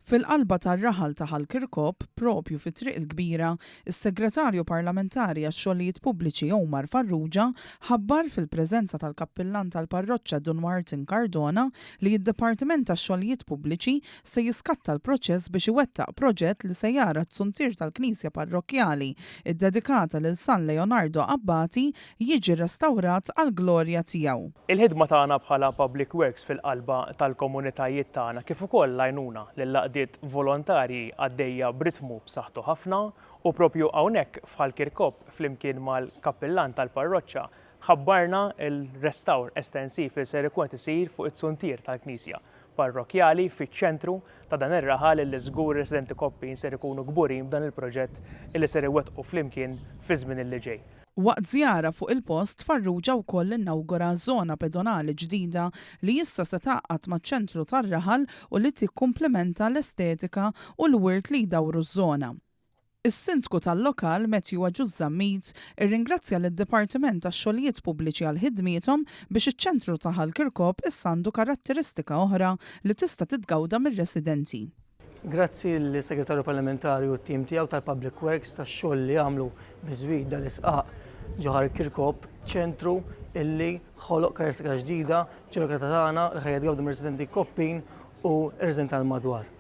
Fil-qalba tar-raħal ta' Ħal Kirkop, proprju fi Triq il-Kbira, is-Segretarju Parlamentari għax-Xogħlijiet Pubbliċi Omar Farrugia ħabbar fil-preżenza tal-Kappillan tal-Parroċċa Dun Martin Cardona li d-Dipartiment tax-Xogħlijiet Pubbliċi se jiskatta l-proċess biex iwettaq proġett li se jara t-zuntier tal-Knisja Parrokkjali ddedikata lil San Leonardo Abbati jiġi restawrat għall-glorja tiegħu. Il-ħidma tagħna bħala Public Works fil-qalba tal-komunitajiet tagħna kif ukoll l-għajnuna lill-għaqdiet volontarji għaddejja b'ritmu b'saħħtu ħafna u proprju hawnhekk f'Ħal Kirkop flimkien mal-Kappillan tal-Parroċċa ħabbarna l-restawr estensiv li ser ikun qed isir fuq it-zuntier tal-Knisja Parrokkjali fiċ-ċentru ta' dan ir-raħal illi żgur ir-residenti Koppin ser ikunu kburin b'dan il-proġett illi ser iwettqu flimkien fiż-żmien illi ġej. Waqt żjara fuq il-post, Farrugia wkoll innawgura żona pedonali ġdida li issa se tgħaqqad maċ-ċentru tar-raħal u li tikkumplimenta l-estetika u l-wirt li jdawru ż-żona. Is-Sindku tal-lokal, Matthew Agius Zammit, irringrazzja lid-Dipartiment tax-Xogħlijiet Pubbliċi għal ħidmiethom biex iċ-ċentru ta' Ħal Kirkop issa għandu karatteristika oħra li tista' titgawda mir-residenti. Grazzi lis-Segretarju Parlamentari u t-tim tiegħu tal-Public Works tax-xogħol li għamlu biżwid dal-isqaq ġo Ħal Kirkop, ċentru illi ħoloq karatteristika ġdida ġol-lokalità tagħna li ħa jitgawdu mir-residenti Koppin u r-residenti tal-madwar.